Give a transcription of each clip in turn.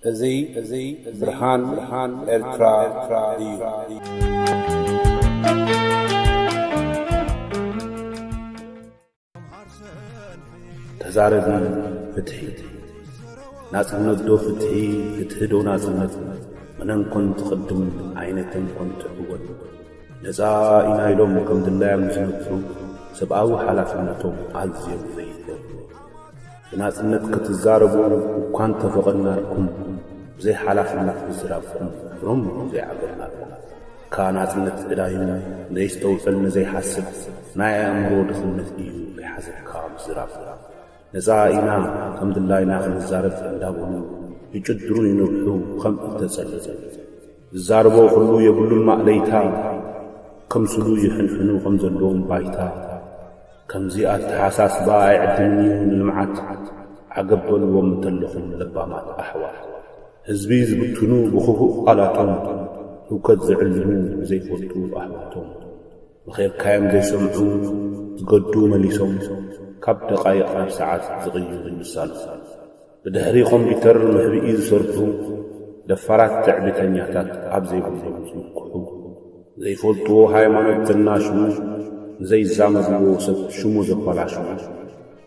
እዚ እዚ ብርሃን ብርሃን ኤርትራ እዩ። ተዛረቢ ፍትሒ። ናጽነት ዶ ፍትሒ፣ ፍትሒ ዶ ናጽነት? መነን ኮን ትቕድም፣ ኣይነተን ኮን ትዕወት። ነጻ ኢና ኢሎም ከም ድላዮም ዝነብሩ፣ ሰብኣዊ ሓላፍነቶም ኣዝዮም ዘይፈርዱ። ብናጽነት ክትዛረቡ እኳ እንተፈቐድናልኩም፣ ብዘይ ሓላፍነት ምዝራብኩም ፍሩም ዘይዓገብናልኩም። እካ ናጽነት ዕዳዩ፣ ንዘይስተውዕል ንዘይሓስብ ናይ ኣእምሮ ድኽነት እዩ ከይሓዘካ ምዝራብ። ነጻ ኢና ከም ድላይና ክንዛረብ እንዳበሉ ይጭድሩ ይነብሑ ከም እተጸለሉ። ዝዛረቦ ኩሉ የብሉን ማእለይታ፣ ከምስሉ ይሕንሕኑ ከም ዘለዎም ባይታ። ከምዚ ኣተሓሳስባ ኣይዕድምን እዩ ንልምዓት። ዓገብ በልዎም እንተለኹም ለባማት ኣሕዋት። ህዝቢ ዝብትኑ ብኽፉእ ቃላቶም፣ ህውከት ዝዕልሙ ዘይፈልጡ ኣሕዋቶም። ምኼርካዮም ዘይሰምዑ ዝገዱ መሊሶም፣ ካብ ደቓይቕ ናብ ሰዓት ዝቕይሩ ይሳሉ። ብድሕሪ ኮምፒተር መሕብኢ ዝሰርሑ ደፋራት ትዕቢተኛታት ኣብ ዘይብሎም ዝምክሑ፣ ዘይፈልጥዎ ሃይማኖት ዘናሽዉ፣ ንዘይዛመድዎ ሰብ ሽሙ ዘበላሽዉ።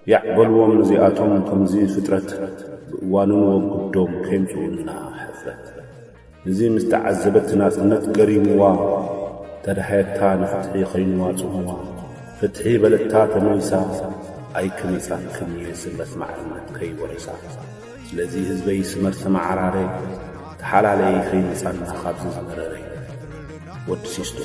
ያዕ በልዎም ነዚኣቶም ከምዚ ፍጥረት፣ ብእዋኑን ወግዶም ከየምጽኡልና ሕፍረት። እዚ ምስ ተዓዘበት ናጽነት ገሪምዋ፣ ተዳህየታ ንፍትሒ ኸይንዋ ጽምዋ። ፍትሒ በለታ ተመሊሳ፣ ኣይክመጻክን እየ ስለት ማዕርነት ከይወረሳ። ስለዚ ህዝበይ ስመር ተመዓራረ፣ ተሓላለየ ከይመጻና ካብዚ ዝመረረ። ወዲ ሲስቶ።